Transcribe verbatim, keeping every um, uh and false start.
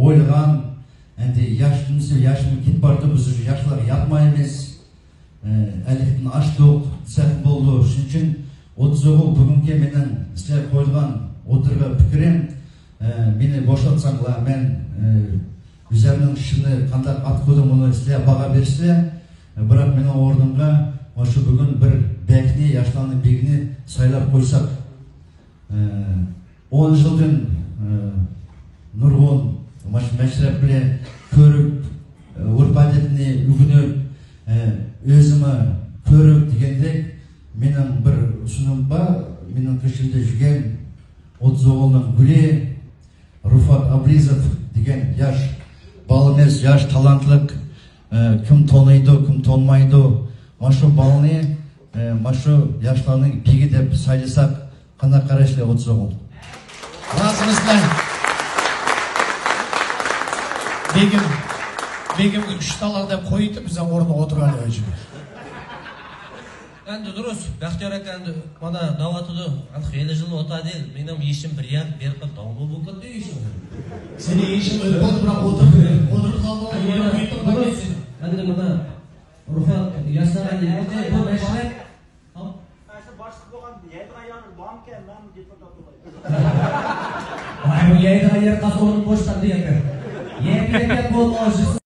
ئويلىغان، ئەمدى ياش، ياشمۇ كېتىپ بارىدۇ، بىز ياشلار ياتمايمىز. ئەللىكتىن ئاشتۇق دېسەك بولىدۇ. شۇنىڭ ئۈچۈن ئوتتۇز ئوغۇل بۈگۈنكى مېنىڭ سىلەرگە قويىدىغان ئوتتۇرىغا پىكرىم، مېنى بوشاتساڭلار، مەن ئۆزۈمنىڭ ئىشىمنى قانداق ئات قويدۇم، ئۇنى سىلەر باھا بېرىسىلەر. بىراق مېنىڭ ئورنۇمغا مانا شۇ بۈگۈن بىر بەگنى، ياشلارنىڭ بېگىنى سايلاپ قويساق، ئون يىلدىن نۇرغۇن ماش-، مەشرەپلەرنى كۆرۈپ، ئۆرپ-ئادەتنى ئۆگىنىپ، ئۆزۈممۇ كۆرۈپ دېگەندەك، مېنىڭ بىر ئۇسۇلۇم بار. مېنىڭ قېشىمدا يۈرگەن ئوتتۇز ئوغۇلنىڭ گۈلى رۇفات ئابرىزوف دېگەن ياش بالىمىز، ياش تالانتلىق، كىم تونۇيدۇ، كىم تونۇمايدۇ. مانا شۇ بالىنى، مانا شۇ ياشلارنىڭ بېگى دەپ سايلىساق، قانداق قاراشلى ئوتتۇز ئوغۇل؟ رازىمىزلەر. بېگىم، بېگىمگە ئۈچ تاللا دەپ قويۇۋېتىپ، بىزنىڭ ئورنىغا ئولتۇرغان ئۆزى. ئەمدى دۇرۇس، بەختىيار ئاكا ئەمدى مانا دەۋاتىدۇ، خېلى يىل ئولتۇردى، مېنىڭ يېشىم بىر يەر، بىر قىز داۋاملىق بولۇپ كەتتى يېشىم. سېنىڭ يېشىڭ ئۆتۈپ قالدى، بىراق ئولتۇرۇپ، ئولتۇرۇپ قالدىڭ. دۇرۇس، ئەمدى مانا رۇفات ياشلار ئەمدى بۇ مەشرەپ. ھە؟ ئەسلى باشلىق بولغان يەيدىغان يەرلىرى بارمىكەن؟ مەن دېپۇرتات بولاي. ۋاي، بۇ يەيدىغان يەر قالسا ئورنۇم بوش قالدى ئەمدى. يەپ يەپ يەپ بولماس.